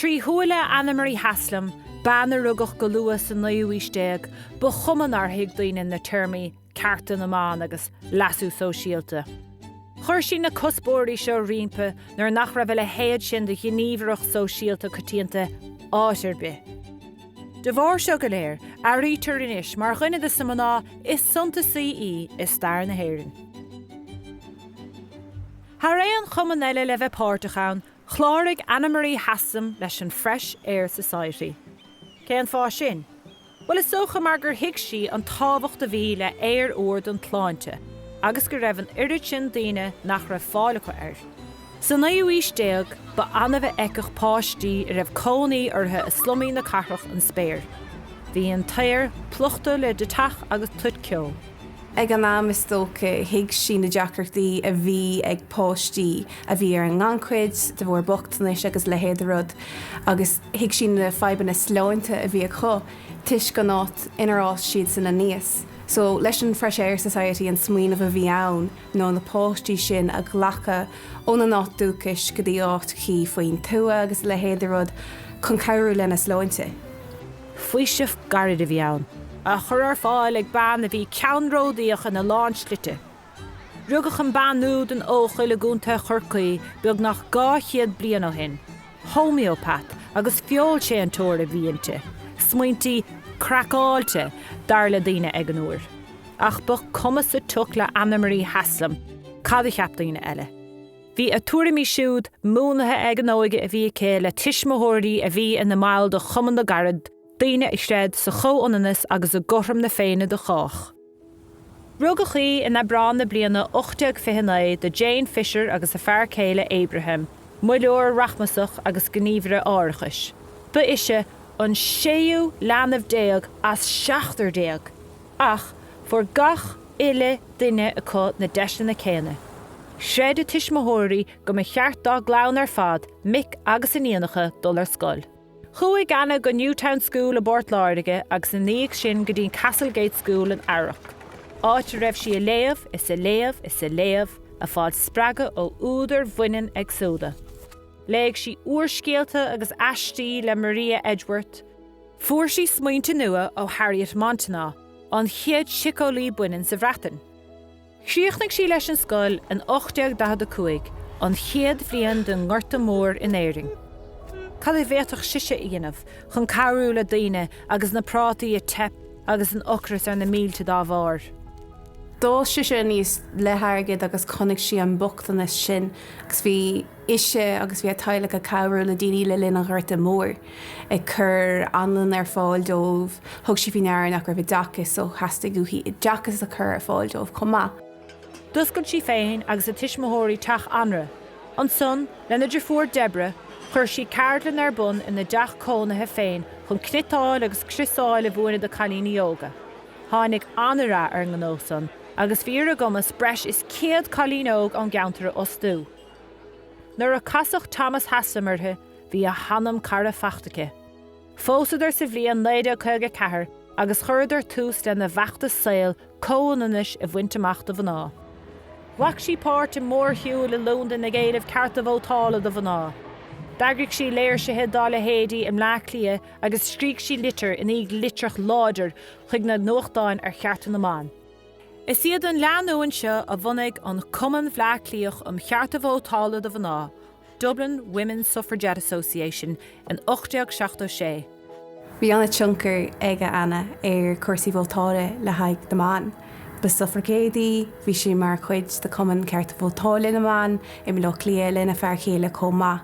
Trí shúile Anna Marie Haslam, bean a rugadh go luath sa naoú aois déag, ba chuma nár thuig daoine na téarmaí cearta na mban agus leasú sóisialta. Chuir sí na cuspóirí seo roimpi nuair nach raibh a leithéid sin de ghníomhaireacht sóisialta coitianta áit ar bith. De bharr seo go léir, airítear anois mar dhuine de na mná is suntasaí í i stair na hÉireann. Thar aon chumann eile le bheith páirteach ann, chláraigh Anna Marie Haslam leis an Fresh Air Society. Cén fáth sin? Bhuel, is dócha mar gur thuig sí an tábhacht a bhí le aer úr don tsláinte agus go raibh an oiread sin daoine nach raibh fáil acu air. Sa naoú aois déag, ba annamh a fheicfeadh páistí a raibh cónaí orthu i slumaí na cathrach an spéir. Bhí an t-aer plúchta le deatach agus toit ceo. Ag an am, is dócha, thuig sí na deacrachtaí a bhí ag páistí a bhí ar an ngannchuid de bharr bochtanais agus a leithéid de rud agus thuig sí na fadhbanna sláinte a bhí acu toisc an áit inar fhás siadsan aníos. So, leis an Fresh Air Society an smaoineamh a bhí ann ná na páistí sin a ghlacadh óna n-áit dúchais go dtí áiteachaí faoin tuath agus a leithéid de rud chun cabhrú lena sláinte. Faoiseamh gairid a bhí ann, á chur ar fáil ag bean a bhí ceannródaíoch ina lán slite. Rugadh an bean úd in Eochaill i gContae Chorcaí beagnach 200 bliain ó shin, homeopath agus feoilséantóir a bhí inti, smaointí craiceáilte dar le daoine ag an uair. Ach ba cuma sa tsioc le Anna Marie Haslam cad a cheap daoine eile. Bhí a tuairimí siúd múnlaithe ag an óige a bhí aici le tuismitheoirí a bhí ina mbaill de Chumann na gCarad, daoine a chreid sa chomhionannas agus i gcothrom na Féinne do chách. Rugadh í in Aibreán na bliana 1829 do Jane Fisher agus a fear céile Abraham, muilleoir rachmasach agus gníomhaire árachais. Ba ise an séú leanbh déag as seachtar déag! Ach fuair gach uile duine acu na deiseanna céanna. Chreid a tuismitheoirí go mba cheart dá gclann ar fad, mic agus iníonacha, dul ar scoil. Chuaigh Anna go Newtown School i bPort Láirge agus ina dhiaidh sin go dtí an Castlegate School in Earracht, áit a raibh sí ag léamh is ag léamh is ag léamh, ag fáil spreagadh ó údair bhaineann éagsúla. Léigh sí úrscéalta agus aistí le Maria Edgeworth, Fuair sí smaointe nua ó Harriet Montenat, an chéad síceolaí baineann sa Bhreatain. Chríochnaigh sí leis an scoil in 1845, an chéad bhliain den nGorta Mór in Éirinn. Cad a bhféadfadh sise a dhéanamh chun cabhrú le daoine agus na prátaí ag teip agus an ocras ar na mílte dá bharr? D'fhás sise aníos le hairgead agus chonaic sí an bochtanas sin agus bhí ise agus bhí a teaghlach ag cabhrú le daoine le linn an Ghorta Mhóir, ag cur anlann ar fáil dóibh. Thug sí faoi ndeara nach raibh oideachas so theastaigh uaithi oideachas a chur ar fáil dóibh chomh maith. D'oscail sí féin agus a tuismitheoirí teach anraith. Ansan, lena deirfiúr Deborah, chuir sí ceardlann ar bun ina dteach cónaithe féin chun cniotáil agus criosáil a mhúineadh do cailíní óga. Tháinig an-rath ar an ngnó san agus bhí ar a gcumas breis is 100 cailín óg ón gceantar a fhostú. Nuair a casadh Thomas Haslam uirthi, bhí a hanam cara faighte aici. Phósadar sa bhliain 1954 agus chuireadar tús lena bhfeachtas saoil comhionannais a bhaint amach do mhná. Ghlac sí páirt i mórshiúil i Londain ag éileamh cearta vótála do mhná. D'eagraigh sí léirsithe dá leithéidí i mBleá Cliath agus scrígh sí litir i ndiaidh litreach láidir chuig na nuachtáin ar chearta na mban. Is iad an lánúin seo a bhunaigh an Cumann Bhleá Cliathach um Chearta Vótála do Mhná, Dublin Women's Suffragette Association, in 1876. Bhí an-tionchar ag Anna ar chúrsaí vótála le haghaidh na mban. Ba sufraigéad í, bhí sí mar chuid de Chumann Cearta Vótála na mBan i mBaile Átha Cliath lena fear chéile chomh maith.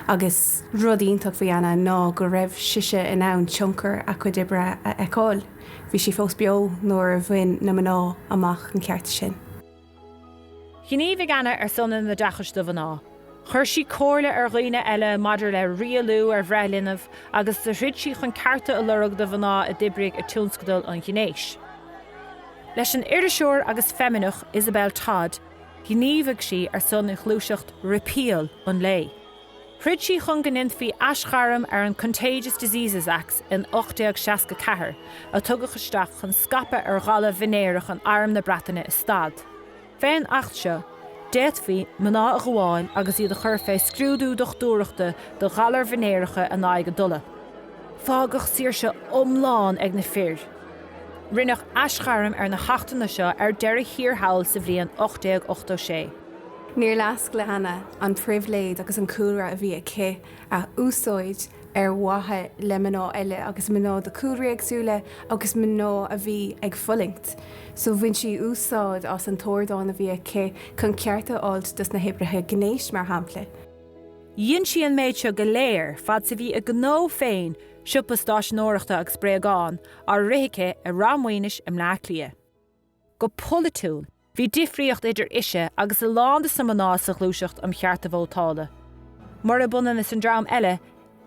Agus rud iontach faoi Anna ná go raibh sise in ann tionchar a cuid oibre a fheiceáil. Bhí sí fós beo nuair a bhain na mná amach an ceart sin. Ghníomhaigh Anna ar son an oideachais do mhná. Chuir sí comhairle ar dhaoine eile maidir le rialú ar bhreith linbh agus do throid sí chun cearta a lorg do mhná a d'oibrigh i tionscadal an ghnéis. Leis an iriseoir agus feimineach Isabel Todd, ghníomhaigh sí ar son ghluaiseacht Repeal an Léi. Throid sí chun go ndéanfaí aisghairm ar an Contagious Diseases Acts in 1864, a tugadh isteach chun scaipeadh ar ghalar veiniréach in Arm na Breataine a stad. Fén Acht seo, D'fhéadfaí mná a ghabháil agus iad a chur fé scrúdú dochtúireachta do ghalair venéireacha in aghaidh a dtola. Fágadh saoirse iomlán ag na fir. Rinneadh aisghairm ar na hachtanna seo ar deireadh thiar thall sa bhliain 1886. Níor leasc le Anna an pribhléid agus an cúlra a bhí aici a úsáid ar mhaithe le mná eile agus mná de chúlraí éagsúla agus mná a bhí ag fulaingt. So bhain sí úsáid as an t-ardán a bhí aici chun cearta a fháilt dos na hoibrithe gnéis mar shampla. Dhein sí an méid seo go léir fad 's a bhí a gnó féin, siopa stáiseanóireachta agus bréagán, á rith aici i Ráth Maonais i mBleá Cliath. Go polaitiúil, bhí difríocht idir ise agus a lán de na mná sa ghluaiseacht um chearta vótála. Murab ionann is an dream eile,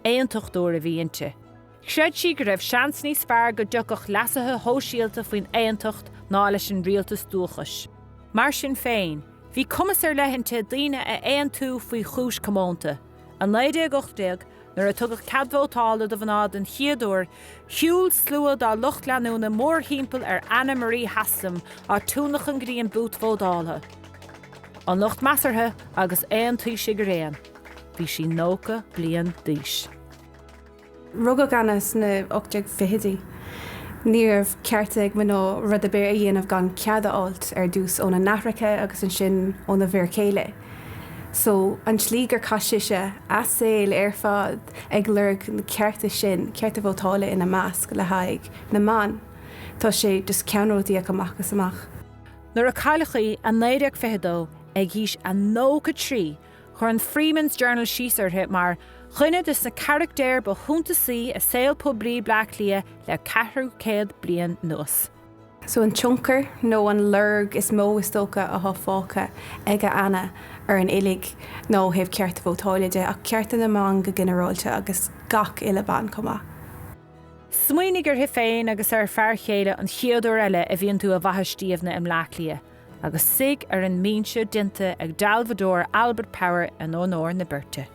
aontachtóir a bhí inti. Chreid sí go raibh seans níos fearr go dtiocfadh leasuithe shóisialta faoin aontacht ná leis an rialtas dúchais. Mar sin féin, bhí cumas ar leith inti daoine a aontú faoi chúis comónta. I 1918, nuair a tugadh cead vótála do mhná den chéad uair, shiúil slua dá lucht leanúna mórthimpeall ar Anna Marie Haslam á tionlacan go dtí an booth vótála. An lucht measartha agus an taoisigh araon. Bhí sí 90 bliain d'aois. Rugadh Anna sna 1820idí. Ní raibh cearta ag mná rud ar bith a dhéanamh gan cead a fháilt ar dtús óna n-aithreacha agus ansin óna bhfir chéile. So, an tslí gur chaith sise a saol ar fad ag lorg na cearta sin, cearta vótála ina measc, le haghaidh na mban, tá sé just ceannródaíoch amach is amach. Nuair a cailleadh í i 1922 ag aois a 93, chuir an Freeman's Journal síos uirthi mar dhuine de na carachtair ba shuntasaí i saol poiblí Bleá Cliath le ceathrú céad bliain anuas. So an tionchar nó an lorg is mó is dócha athá fágtha ag Anna orainn uilig ná ó thaobh cearta vótála de ach cearta na mban go ginearálta agus gach uile bean chomh maith. Smaoinigh uirthi féin agus ar fear chéile an chéad uair eile a bhíonn tú i bhFaiche Stiabhna i mBleá Cliath agus suigh ar an mbinse déanta ag dealbhadóir Albert Power in onóir na beirte.